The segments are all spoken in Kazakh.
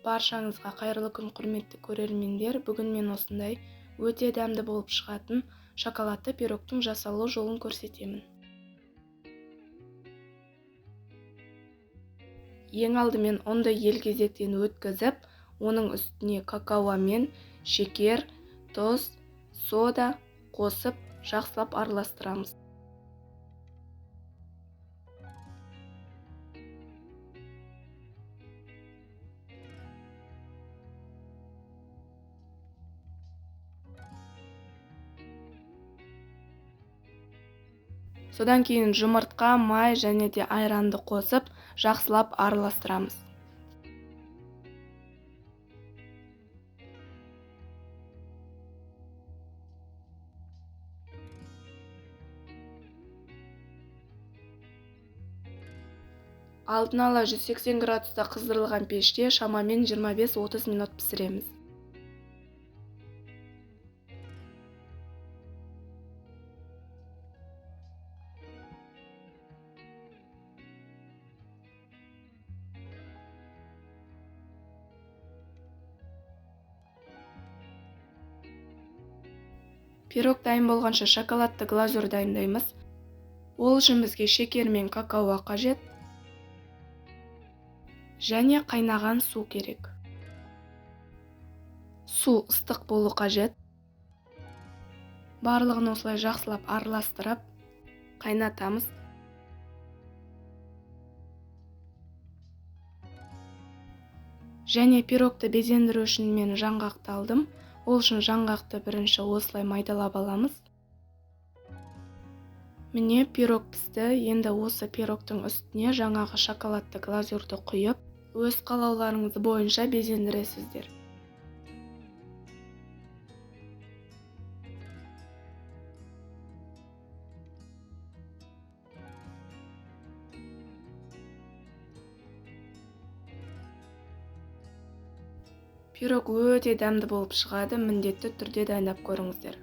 Баршаңызға қайырлы күн, құрметті көрермендер. Бүгін мен осындай өте дәмді болып шығатын шоколадты пирогтың жасалу жолын көрсетемін. Ең алдымен ұнды елгезектен өткізіп, оның үстіне какао мен шекер, тұз, сода қосып жақсылап араластырамыз. Содан кейін жұмыртқа, май және де айранды қосып, жақсылап араластырамыз. Алдын ала 180 градуста қыздырылған пеште шамамен 25-30 минут пісіреміз. Пирог дайын болғанша шоколадты глазурь дайындаймыз. Ол үшін бізге шекер мен какао қажет және қайнаған су керек. Су ыстық болу қажет. Барлығын осылай жақсылап араластырып қайнатамыз. Және пирогты безендіру үшін мен жаңғақты алдым. Ол үшін жаңғақты бірінші осылай майдалап аламыз. Міне, пирог пісті. Енді осы пирогтың үстіне жаңағы шоколадты глазурьді құйып, өз қалауларыңыз бойынша безендіресіздер. Пирог өте дәмді болып шығады, міндетті түрде дайындап көріңіздер.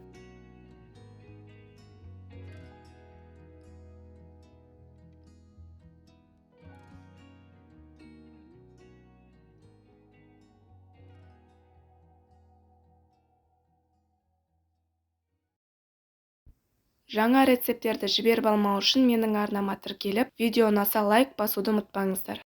Жаңа рецепттерді жіберіп алмау үшін менің арнама тіркеліп, видео ұнаса лайк басуды ұмытпаңыздар.